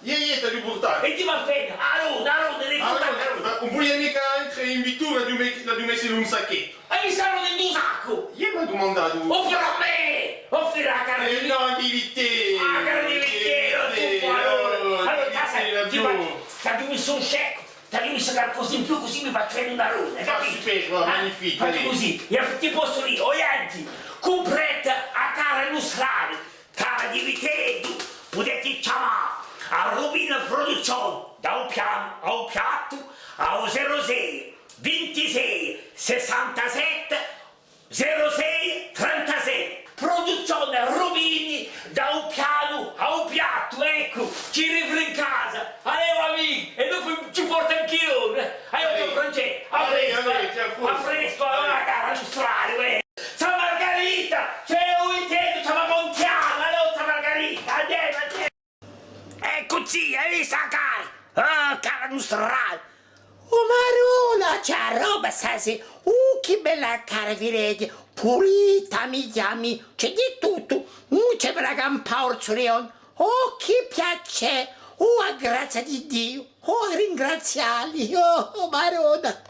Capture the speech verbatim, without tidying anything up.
Iè, iè, t'aghju purtatu. È ti và bè, a donna, a donna, l'hai fatta. Allora, ma ùn vulia micca entre in vittura, l'aghju me-, l'aghju messa in un sacchettu. È mi sarò in un saccu! Iè, m'hà dumandatu. Oh, per mè! Oh, per a cara di... Eh, nò, di vitè. Ah, cara di vitè, oh, tu, allora. Allora, ti facciu, t'aghju messu un sceccu, t'aghju messu qualcosa in più, cusì mi facciu un darone, capite? Ah, magnifique, allez. Facciu cusì, è ti possu dì, o ghjenti, cumprate a cara nustrale, cara di Viteddu, pudete chjamà a Rubin Produzione da u pianu à u piattu à u zeru sei vintisei sessantasette zeru sei trentasette. Produzione Rubini da u pianu à u piattu, eccu, ci rive in casa. Allez, amichi, è dopu ci porta ancu ghjè. Aiò, Francè, à prestu, à prestu, allora, cara nustrale, eh. Zà Margarita, ci hè u Viteddu, ci hè a Pontiana, allora, zà Margarita, andimu, andimu. Eccu, zì, ai vistu a cara? Ah, cara nustrale. Oh, Maronna, ci hè a roba stasera. Uh, chì bella cara, vidite. Pulita, mi chjami. Ci hè di tuttu. Uh, ci hè per campà, Orzu Leone. Oh, chì piacè. Oh, a grazia di Diu. Oh, ringrazialli. Oh, oh, Maronna.